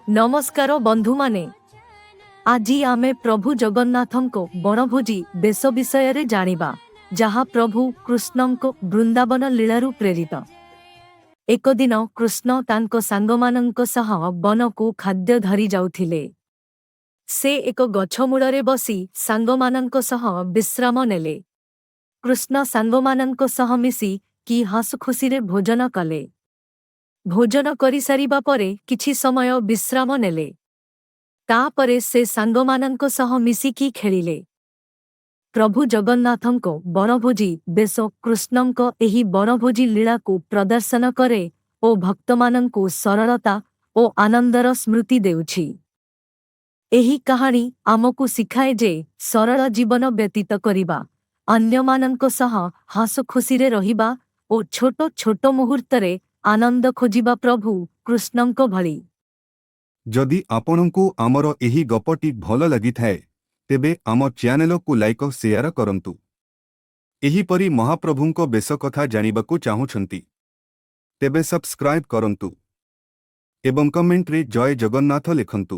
ନମସ୍କାର ବନ୍ଧୁମାନେ, ଆଜି ଆମେ ପ୍ରଭୁ ଜଗନ୍ନାଥଙ୍କ ବଣଭୋଜି ବେଶ ବିଷୟରେ ଜାଣିବା, ଯାହା ପ୍ରଭୁ କୃଷ୍ଣଙ୍କ ବୃନ୍ଦାବନ ଲୀଳାରୁ ପ୍ରେରିତ। ଏକ ଦିନ କୃଷ୍ଣ ତାଙ୍କ ସାଙ୍ଗମାନଙ୍କ ସହ ବନକୁ ଖାଦ୍ୟ ଧରି ଯାଉଥିଲେ। ସେ ଏକ ଗଛ ମୂଳରେ ବସି ସାଙ୍ଗମାନଙ୍କ ସହ ବିଶ୍ରାମ ନେଲେ। କୃଷ୍ଣ ସାଙ୍ଗମାନଙ୍କ ସହ ମିଶି କି ହସଖୁସିରେ ଭୋଜନ କଲେ। ଭୋଜନ କରିସାରିବା ପରେ କିଛି ସମୟ ବିଶ୍ରାମ ନେଲେ। ତାପରେ ସେ ସାଙ୍ଗମାନଙ୍କ ସହ ମିଶିକି ଖେଳିଲେ। ପ୍ରଭୁ ଜଗନ୍ନାଥଙ୍କ ବଣଭୋଜି ବେଶ କୃଷ୍ଣଙ୍କ ଏହି ବଣଭୋଜି ଲୀଳାକୁ ପ୍ରଦର୍ଶନ କରେ ଓ ଭକ୍ତମାନଙ୍କୁ ସରଳତା ଓ ଆନନ୍ଦର ସ୍ମୃତି ଦେଉଛି। ଏହି କାହାଣୀ ଆମକୁ ଶିଖାଏ ଯେ ସରଳ ଜୀବନ ବ୍ୟତୀତ କରିବା, ଅନ୍ୟମାନଙ୍କ ସହ ହସଖୁସିରେ ରହିବା ଓ ଛୋଟ ଛୋଟ ମୁହୂର୍ତ୍ତରେ ଆନନ୍ଦ ଖୋଜିବା ପ୍ରଭୁ କୃଷ୍ଣଙ୍କ ଭଳି। ଯଦି ଆପଣଙ୍କୁ ଆମର ଏହି ଗପଟି ଭଲ ଲାଗିଥାଏ, ତେବେ ଆମ ଚ୍ୟାନେଲକୁ ଲାଇକ, ସେୟାର କରନ୍ତୁ। ଏହିପରି ମହାପ୍ରଭୁଙ୍କ ବେଶ କଥା ଜାଣିବାକୁ ଚାହୁଁଛନ୍ତି, ତେବେ ସବସ୍କ୍ରାଇବ୍ କରନ୍ତୁ ଏବଂ କମେଣ୍ଟରେ ଜୟ ଜଗନ୍ନାଥ ଲେଖନ୍ତୁ।